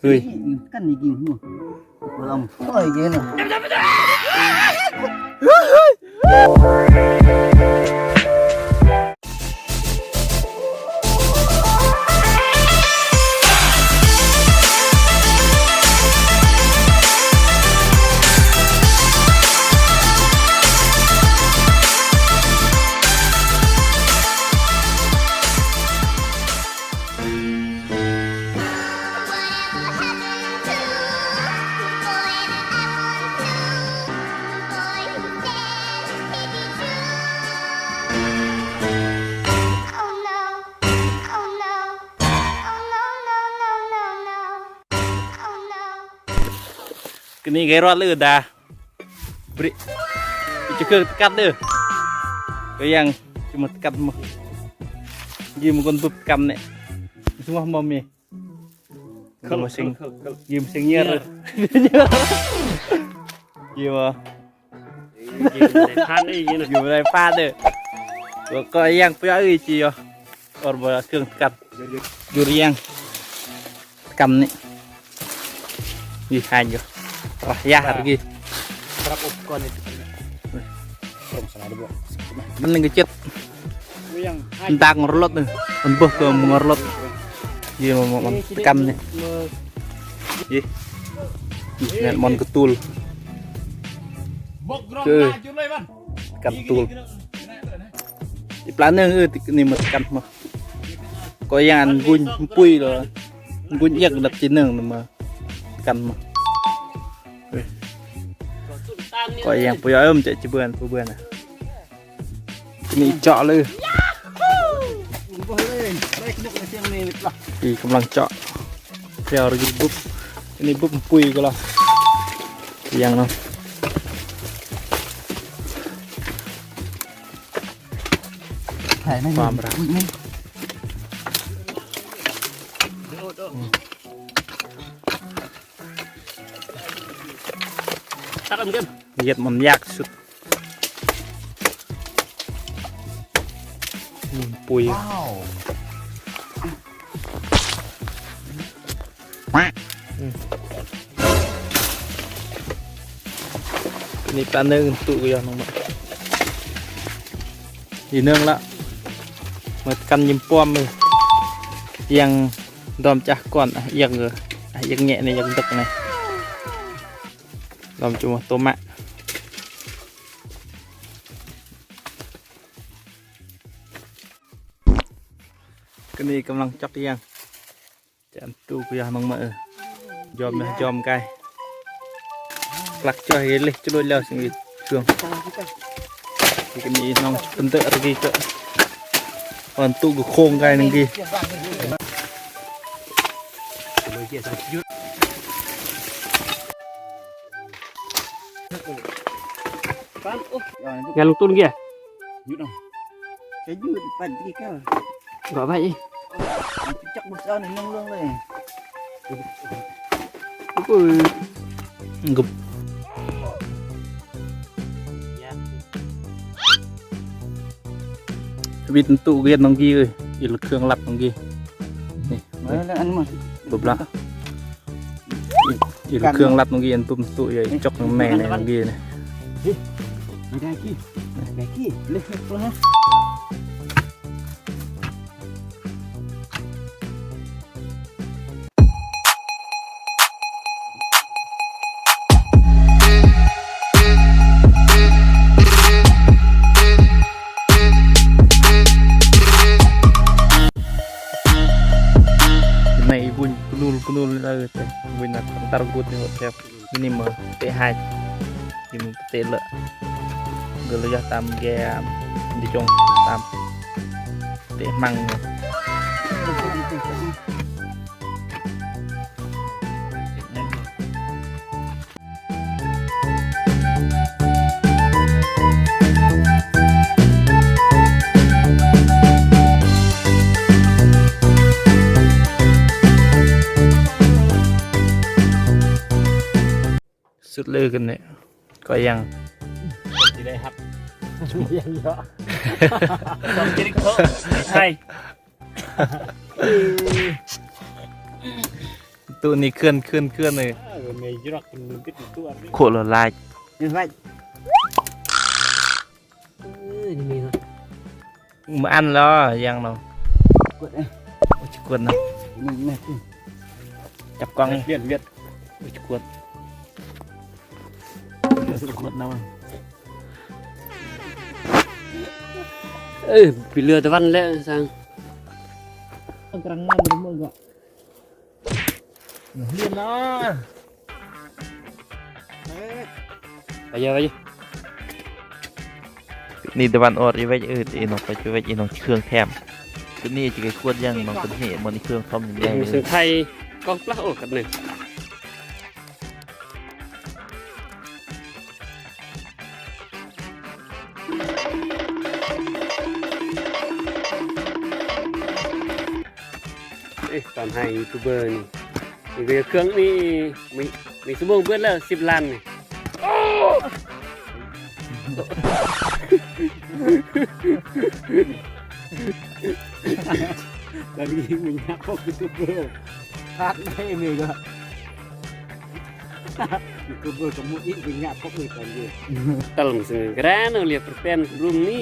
ເຮີ້ຍ ກັນນີ້ກິນຫົວ ບໍ່ລຳ ໂອ້ຍ ເຢັນນະ. Kini gairot le da. Bri. Ijo ke tekat de. Goyang cuma tekat mah. Gi mukon bub tekat ne. Semua mami. Kalau masing. Gi masing nyer. Gi mah. Gi masing nyer. Gi masing nyer. Ko yang pia ui ci yo. Or ba keung tekat. Jur yang. Kam ni. Ih, hanyo. Wah, ya, hargi. Berapa ukon itu? Terus sana ada, Bu. Mending kecet. Entah ngorlot ni. Embuh ke ngorlot. Iya, mau, mau, mau. Kam ni. Ih. Ih, net mon ketul. Ke. Kam tul. Di planeng, eh, ni mah tekat mah. Ko yang gun pui lo. Gun yak dak cineng nama. Tekat mah. Eh. Ko yang pui em cek cibuan, pubuan. Ni cok le. Ih, kemlang cok. ແລ້ວລະກິນບຸບ ອັນນີ້ບຸບປຸຍກໍລະ ຢ່າງເນາະ ຄວາມຮັກ ຕັດເອົາເງິນ ວຽດມັນຍາກສຸດ. ອືມ ປຸຍ ອືມ ນີ້ປາເນີງຕຸກະຍອນອອກມາ ອີເນີງລະ ມາກັນຍິມປ້ອມເລີຍ ຍັງດອມຈັກກ່ອນ ອ່ະ ຍັງ ອ່ະ ຍັງແງະນີ້ ຍັງດຶກນີ້ ດອມຈຸມໂຕມະ. ກະນີ້ກຳລັງຈອກຢາງ ຈານຕູ້ກະຢາງນ້ອງມະເອີຍອມນະ ຍອມກາຍ ກລັກຈ້ອຍເລີຍ ຈະໂລດແລ້ວຊິງອີກຊ່ວງ ກະນີ້ນ້ອງເພິ່ນເຕີອະກະກະ ອອນຕູ້ກະໂຄ້ງກາຍໜຶ່ງກີ Ngăn lung tun kìa. Nhút không? Cái nhút bắn đi cơ. Gọi vậy. Chắc một sao này nông lương này. Ui. Gụp. ວິດຕຸກຽນນ້ອງກີເອີຍ ອີລະເຄື່ອງລັດນ້ອງກີ ນີ້ ເອີ ອັນມາ ບົບລະ ອີລະເຄື່ອງລັດນ້ອງກີ ອັນຕຸມຕຸເອີຍ ຈົກນ້ອງແມ່ໃນນ້ອງກີນີ້ ໄດ້ກີ ໄດ້ກີ ເລັກໆ Nai i buny kunul-kunul ni la te. Buny na antar gut ni hotel. Ini mah teh hai. Ini teh le. Gelo ya tam ge di jong tam. Teh mang. ສຸດເລີຍກັນນີ້ ກໍຍັງຊິໄດ້ຮັບ ຍັງເຍາະ ສອງຈິລິກໂທ ໃຊ່. ໂຕນີ້ເຄື່ອນ ເຄື່ອນ ເຄື່ອນເລີຍ. ເອີ ແມ່ຢຣັກມັນຕິດຕົວນີ້ ໂຄດລະລາຍ. ເອີ ນີ້ ມື້ອັນລະຍັງເນາະ. ກວດເອີ ໂອ້ຍ ກວດນະ. ນີ້ ນີ້ ຈັບກ້ອງນີ້ ວຽດ ວຽດ. ໂອ້ຍ ກວດ ກວດນຳ. ເອີ ໄປເຫຼືອຕາວັນແລ້ວ ຊ່າງ. ກຳລັງງາມເໝືອນກໍ ຮຽນເນາະ. ໄປເຢີ ໄປເຢີ. ນີ້ຕາວັນອອດອີເວັດ ເອີ ອີນ້ອງໄປເຢີ ເວັດ ອີນ້ອງເຄື່ອງແຖມ. ໂຕນີ້ຈະໄປກວດຢ່າງນ້ອງເພິ່ນເຮັດ ມັນເຄື່ອງພ້ອມໃຫຍ່ເລີຍ. ເຊິ່ງໄທກອງປະ ໂອ້ ກັນເລີຍ. ເອີ ຕອນໃຫ້ຢູທູບເບີນີ້ ນີ້ກໍເຄື່ອງນີ້ ມີ ມີຊົ່ວໂມງເບິດແລ້ວ ສິບລ້ານນີ້. ຕອນນີ້ມັນຍາກພວກຢູທູບເບີ ພາດໄດ້ນີ້ກໍ ຢູທູບເບີກໍໝົດອີກ ມັນຍາກພວກນີ້ຕອນນີ້. ຕະຫຼອງເຊິ່ງກະແລນເອົາລຽບປະແປນລຸມນີ້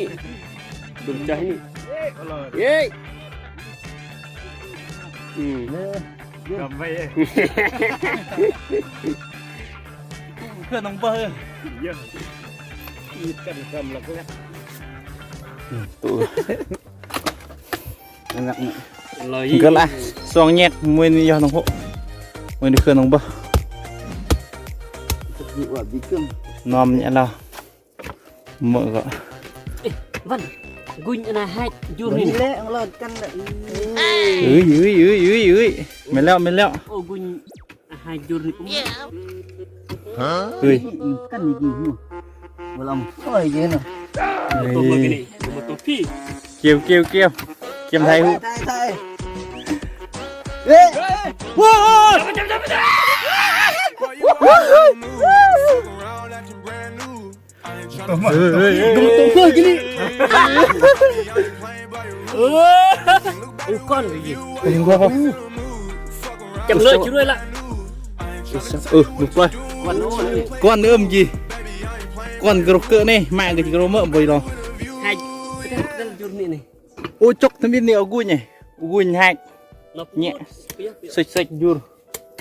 ລຸມຈອຍນີ້. ເຢ້ ອືມ ກຳໄວ້ ເພື່ອນນ້ອງເບີ ເຢີ ມີກັນຄວາມລັກແລັກ. ກະລະສອງແຍກ ມື້ນີ້ຍອດນ້ອງໂພ ມື້ນີ້ເຄື່ອນນ້ອງເບີ ນ້ອມນີ້ລະ. ເມື່ອກໍ ເອີ ວັນ ກຸນອັນນະ ໃຫ້ຢູ່ນີ້ແຫຼະ ລອດກັນ. ເອີຍ ເອີຍ ເອີຍ ເອີຍ ເອີຍ ແມ່ນແລ້ວ ແມ່ນແລ້ວ. ໂອ້ ກຸນ ໃຫ້ຢູ່ນີ້. ເອີຍ ກັນນີ້ດີ ບໍ່ລຳ ໂອ້ຍ ເຢັນ. ໂຕເມື່ອກີ້ນີ້ ໂຕເມື່ອ ໂຕພີ້ ກຽມ ກຽມ ກຽມ ກຽມໄທຫູ. ເຮີ້ຍ ໂອ້ຍ ເອີ ເອີ ເອີ ເອີ ໂອ້ ກ້ອນອີກ ເອີ ຈຳເລີຍ ຈຳເລີຍລະ. ເອີ ລູກປອຍ ກ້ອນເອີມຈີ ກ້ອນກະໂຣເກີະນີ້ ມາກະຈິກະໂຣເມີບໍ່ລອງ ໃຫ້ ໂອ້ ຈົກທຳອິດນີ້ ເອົາກຸຍນີ້ ກຸຍແຮກ ແຍະ ເຊັກໆ ຢູ.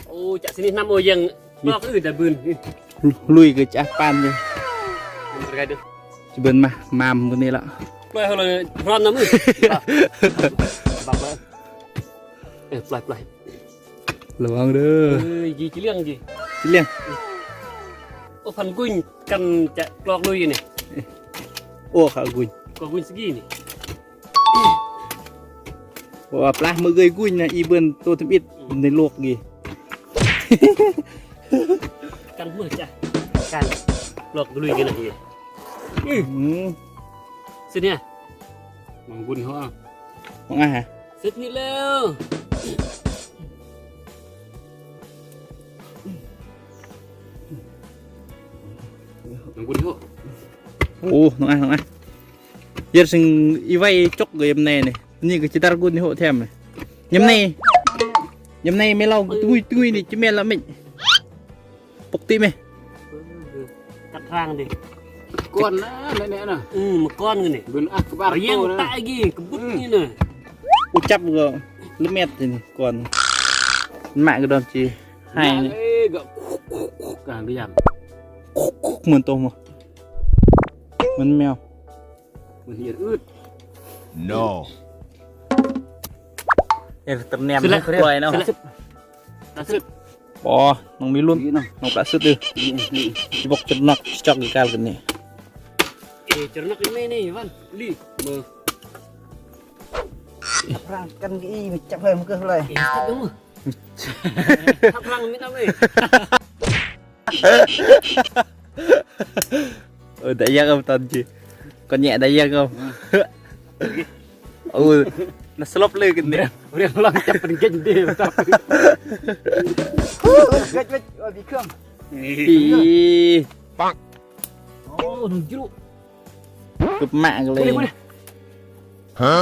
ໂອ້ ຈະສະນິດນຳ ໂອ້ ຍັງ ນີ້ ນອກອື່ນແຕ່ບືນ ລຸຍກະຈະປານນີ້ ຈະເບິ່ນມາ ມາມື້ນີ້ລະ ປ່ອຍເຮົາເລີຍ ຮ້ອນນຳ ເອີ ປ່ອຍ ປ່ອຍ ລະວັງເດີ ເອີ ຈີ ຈີຫຼຽງ ຈີຫຼຽງ. ໂອ້ ພັນກຸຍ ກັນຈະກລອກລຸຍນີ້ ໂອ້ ຂາກຸຍ ກອກກຸຍສະກີນີ້. ວ່າປາເມື່ອເກີຍກຸຍນະ ອີເບິ່ນໂຕທຳອິດໃນໂລກນີ້ ກັນເມື່ອຈະ ກັນລອກລຸຍກັນນະ. ອື ອື ຊິເນຍ ມັງກຸນເຮົາ ມັງອາຫາ ຊິນີ້ແລ້ວ. ໂອ້ ນ້ອງອາຍ ນ້ອງອາຍ ເຮັດຊິງອີໄວ້ຈົກເອີຍາມແນ່ນີ້ ນີ້ກໍຊິດັດກຸນໂຫແຖມ ຍາມແນ່ ຍາມແນ່ແມ່ເລົ່າຕຸ້ຍຕຸ້ຍນີ້ ຈະແມ່ນລະແມ່ນ ປົກຕິແມ່ ກັດທາງເດ້ ກ່ອນນະ ແນ່ໆນະ ອື ມາກ່ອນກັນນີ້ ເບິ່ງອັກບາກ ຕາຍກີ້ກະບຸດນີ້ນະ. ອຸ ຈັບກໍລະແມັດນີ້ກ່ອນ ມາກະດອນຈີ ໃຫ້ ກະການກະຍາມ ເໝືອນໂຕ ເໝືອນແມວ ເໝືອນເຫືອນອືດ ໂນ ເອີ ຕຳແໜ່ງ ເສດແລ້ວ ເຂົາເອີ້ນ ປ່ອຍເນາະ ປະສຸດ ບໍ່ ນ້ອງມີລຸ້ນ ນ້ອງປະສຸດເດີ ຊິບອກຈະນັກຈອກການກັນນີ້ ເອ ຈະນັກນີ້ ນີ້ວັນ ລີ ເມີ ຮັບຮ່າງກັນອີ ຈັບໃຫ້ມັນເກີດເທົ່າໃດ ເອ ຈັບເດີ ຮັບຮ່າງມີນຳເລີຍ. ເອີ ໄດ້ຍັງເອົາຕອນຈີ ກໍແຍະໄດ້ຍັງເອົາ ເອີ ນະສະຫຼົບເລີຍກັນນີ້ ຮຽນລອງຈັບເປັນເກັ່ງເດ້ ເກັດເວັດ ເອີ ມີເຄື່ອງ ປີ ປັກ ໂອ້ ໜຶ່ງກິໂລ ກຶບມາກເລີຍ ຮະ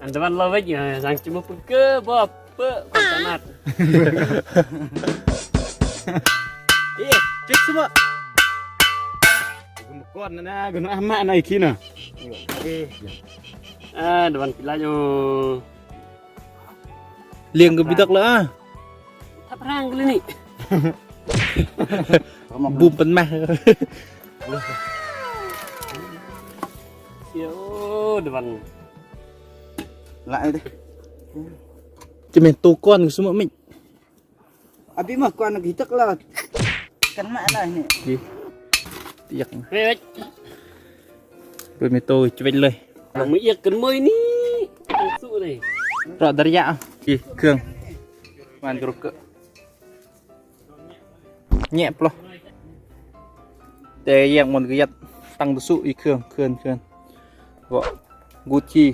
ອັນຕະວັນລາວເວຍ ສັງຈິມະປຶກເກີ ບໍ່ເປີ Amat. Eh, cek semua. Gua makan na, gua nak amat na iki na. Eh. Ah, depan pila yo. ລຽງກໍມີດອກລະ ທັບຮ່າງກັນເລີຍນີ້ ບູມປັນມາ ສຽວ ດວັນ ລະໄອ້ເດ້ ຈະແມ່ນໂຕກ່ອນສະເໝີມິ ອາບິມາກ່ອນກິນຕັກລະ ກັນມາລະນີ້ ຕຽກ ເຮີ້ຍ ເປີດເມໂຕຈະເວັນເລີຍ ເອົາມືອຽກກັນເມີຍນີ້ ສຸເລີຍ ເລາະດາລະຍະ ອີເຄື່ອງ ມັນກະຣຸກເກີ ແຍະປະ ແຕ່ແຍກມັນກະຍັດ ຕັ້ງຕະສຸ ອີເຄື່ອງ ເຄື່ອນ ເຄື່ອນ ກໍກູດຄີ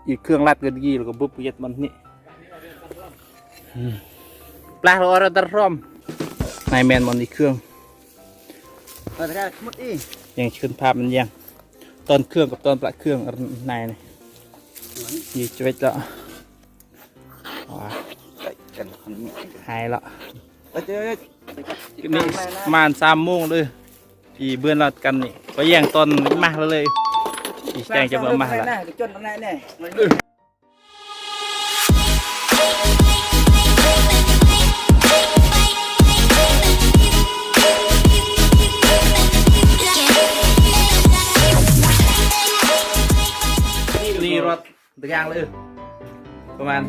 ອີເຄື່ອງລັດກັນກີ້ ແລ້ວກໍບຶບກະຍັດມັນນີ້ ປາລະອອດຕະຣອມ ນາຍແມ່ນມັນອີເຄື່ອງ ແຍງຂຶ້ນພາບມັນແຍງ ຕອນເຄື່ອງກັບຕອນປະເຄື່ອງ ນາຍນີ້ ອີຈະເວັດລະ ຫາຍລະ ນີ້ປະມານສາມໂມງເດີ ທີ່ເບືອນລາດກັນນີ້ ກໍແຍງຕອນມາເລີຍ ທີ່ແຈງຈະເບິ່ງມາລະ ນີ້ລົດ ຕະກາງເລີຍ ປະມານ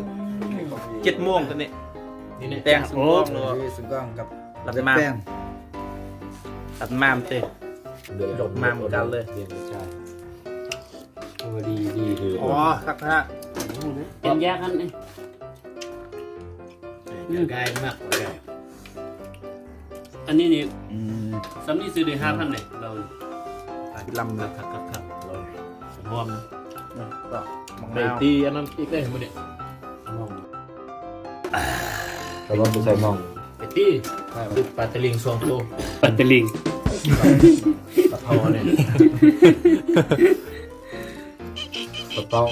ເຈັດໂມງຕອນນີ້ ນີ້ແຕງສຸງກອງ ສຸງກອງກັບລັດມາມ ລັດມາມເຕ ມາມກັນເລີຍ ໂອ້ ດີ ດີ ດີ ອໍ ຄັກແທ້ ເປັນຢາຄັນນີ້ ອືມ ກາຍມັກ ອັນນີ້ນີ້ ອືມ ສ່ຳນີ້ຊື້ໄດ້ຫ້າພັນເດ້ ລາວ ລຳ ຄັກໆໆ ລາວ ຫອມ ອືມ ໄປຕີອັນນັ້ນອີກເດ້ມື້ນີ້ ແຕ່ວ່າບໍ່ໃສ່ໝໍ້ ໄປຕີ ປາຕະລິງສອງໂຕ ປາຕະລິງ ປາເຜົານີ້ ປາເປົາ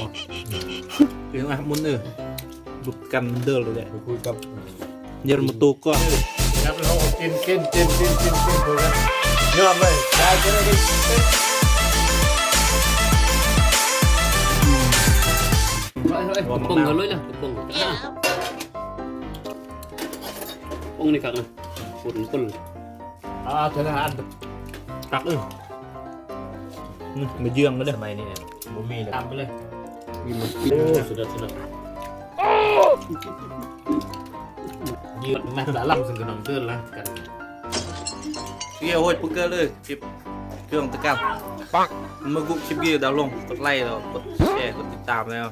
ຄືວ່າໝຸນເອີ ລຸດກັນເດີເລີຍແຫຼະ ໄປຄຸຍກັບ ເຍອລະມະຕູກ່ອນ ເອີ ກັບເຮົາກິນ ກິນ ກິນ ກິນ ກິນ ກິນ ເດີກັນ ຍອດເລີຍ ໄດ້ ກິນ ກິນ ກິນ ເຮີ້ຍ ເຮີ້ຍ ປົງເອົາເລີຍລະ ປົງ ອ່າ ປົງນີ້ຄັກນະ ປຸ້ນ ປຸ້ນ ອ່າ ເທື່ອລະອັນ ຕັກເອີ ອືມ ມາເຢືອງເລີຍ ສະໄໝນີ້ບໍ່ມີແລ້ວ ຕາມໄປເລີຍ ມີໝົດ ໂອ້ ສຸດຍອດ ສຸດຍອດ ຍືດມາສາລຳ ຊຶ່ງກະນອງເດີລະກັນ ເກຍໂຫດປຸກເກີເລີຍ ຄລິບເຄື່ອງຕະການ ປັກ ມາກຸກຄລິບເກຍດາວລົງ ກົດໄລແລ້ວ ກົດແຊ ກົດຕິດຕາມແລ້ວ